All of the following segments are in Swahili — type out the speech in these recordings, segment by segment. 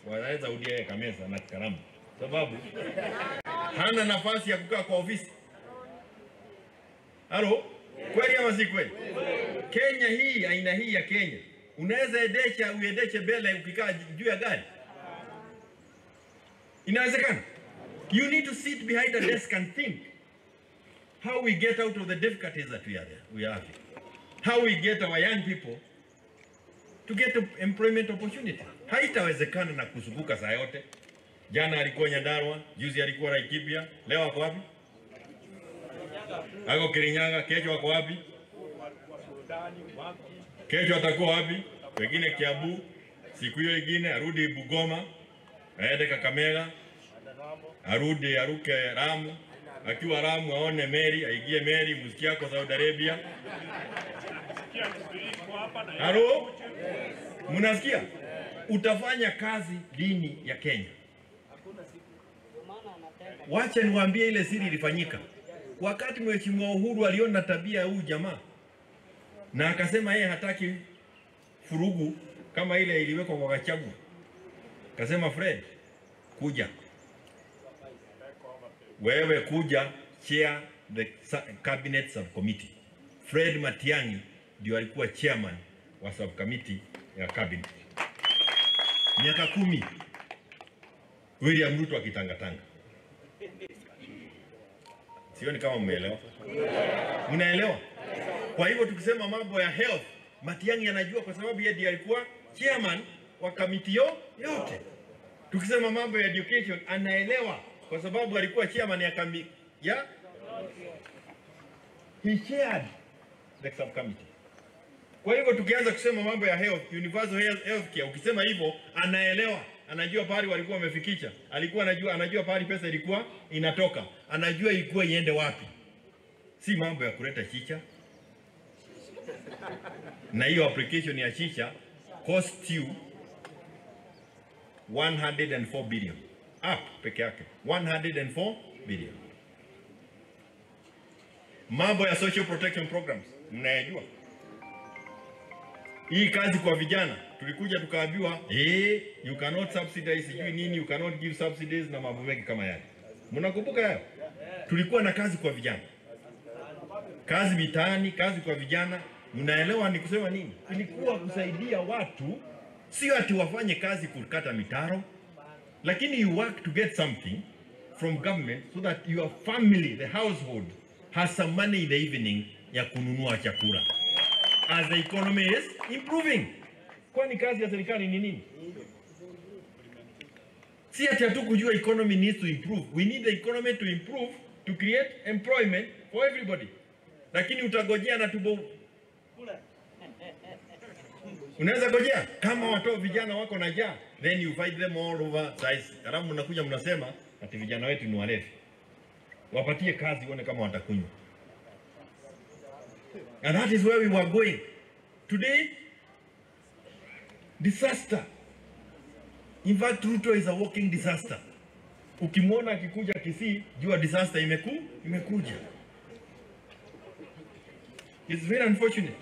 Wanaweza udia yeye kameza na kalamu, sababu hana nafasi ya kukaa kwa ofisi. Halo, kweli ama si kweli? Kenya hii, aina hii ya Kenya, unaweza endesha uendeshe mbele ukikaa juu ya gari? Inawezekana? You need to sit behind a desk and think how we get out of the difficulties that we are having. How we get our young people to get employment opportunity. Haitawezekana na kuzunguka saa yote. Jana alikuwa Nyandarua, juzi alikuwa Laikipia, leo ako wapi? Ako Kirinyaga, kesho ako wapi? Kesho atakuwa wapi? Pengine Kiambu, siku hiyo nyingine arudi Bugoma, aende Kakamega, arudi aruke Lamu, akiwa Lamu aone meli, aingie meli, msikia ako Saudi Arabia. Halo? Mnasikia? Utafanya kazi lini ya Kenya? Wacha niwaambie ile siri ilifanyika. Wakati Mheshimiwa Uhuru aliona tabia ya huyu jamaa na akasema yeye hataki furugu kama ile iliwekwa kwa Gachagua. Akasema Fred, kuja. Wewe kuja chair the cabinet subcommittee. Fred Matiang'i ndio alikuwa chairman wa subcommittee ya cabinet. Miaka 10 William Ruto akitangatanga. Sioni kama mmeelewa. Mnaelewa? Kwa hivyo tukisema mambo ya health, Matiang'i anajua kwa sababu yeye ndiye alikuwa chairman wa committee yote. Tukisema mambo ya education anaelewa kwa sababu alikuwa chairman ya committee ya he chaired the subcommittee. Kwa hivyo tukianza kusema mambo ya health, universal health care, ukisema hivyo anaelewa, anajua pahali walikuwa wamefikisha, alikuwa anajua pahali pesa ilikuwa inatoka, anajua ilikuwa iende wapi. Si mambo ya kuleta chicha. Na hiyo application ya chicha cost you 104 billion. Up peke yake 104 billion. Mambo ya social protection programs mnayajua. Hii kazi kwa vijana tulikuja tukaambiwa, you cannot subsidize sijui nini, you cannot give subsidies na mambo mengi kama yale. Mnakumbuka hayo? Tulikuwa na kazi kwa vijana. Kazi mitaani, kazi kwa vijana. Mnaelewa ni kusema nini? Ilikuwa kusaidia watu, sio ati wafanye kazi kukata mitaro, lakini you work to get something from government so that your family, the household, has some money in the evening ya kununua chakula. As the economy is improving. Kwani kazi ya serikali ni nini? Si ati hatukujua economy needs to improve. We need the economy to improve to create employment for everybody. Lakini utagojea na tubo. Unaweza gojea kama watoto vijana wako na njaa, then you fight them all over size. Alafu mnakuja mnasema ati vijana wetu ni walevi. Wapatie kazi uone kama watakunywa. And that is where we were going. Today, disaster. In fact, Ruto is a walking disaster. Ukimwona akikuja Kisii, jua disaster imekuja. It's very unfortunate.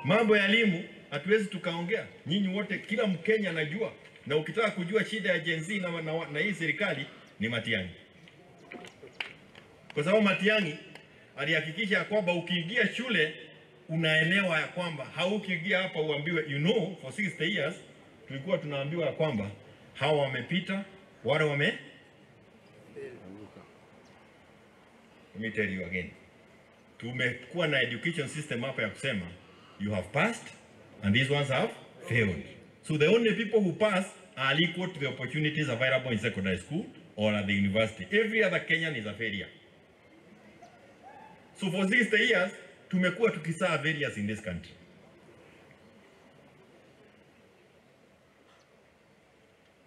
Mambo ya elimu hatuwezi tukaongea. Nyinyi wote, kila Mkenya anajua. Na ukitaka kujua shida ya Gen Z na hii serikali ni Matiang'i. Kwa sababu Matiang'i alihakikisha kwamba ukiingia shule unaelewa ya kwamba haukiingia hapa uambiwe, you know, for 60 years tulikuwa tunaambiwa ya kwamba hawa wamepita, wale wame. Let me tell you again. Tumekuwa na education system hapa ya kusema you have passed and these ones have failed. So the only people who pass are equal to the opportunities available in secondary school or at the university. Every other Kenyan is a failure. So for 60 years, tumekuwa tukisaa failures in this country.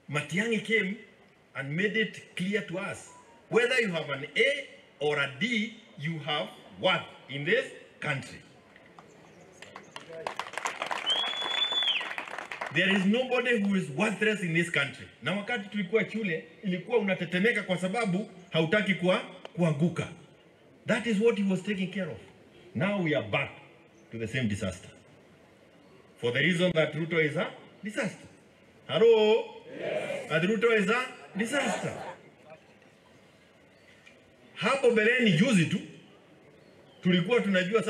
Matiang'i came and made it clear to us, whether you have an A or a D, you have worth in this country. There is nobody who is worthless in this country. Na wakati tulikuwa shule, ilikuwa unatetemeka kwa sababu hautaki kuanguka. That is what he was taking care of. Now we are back to the same disaster. For the reason that Ruto is a disaster. Hello? Yes. Ati Ruto is a disaster. Hapo mbeleni juzi tu tulikuwa tunajua sasa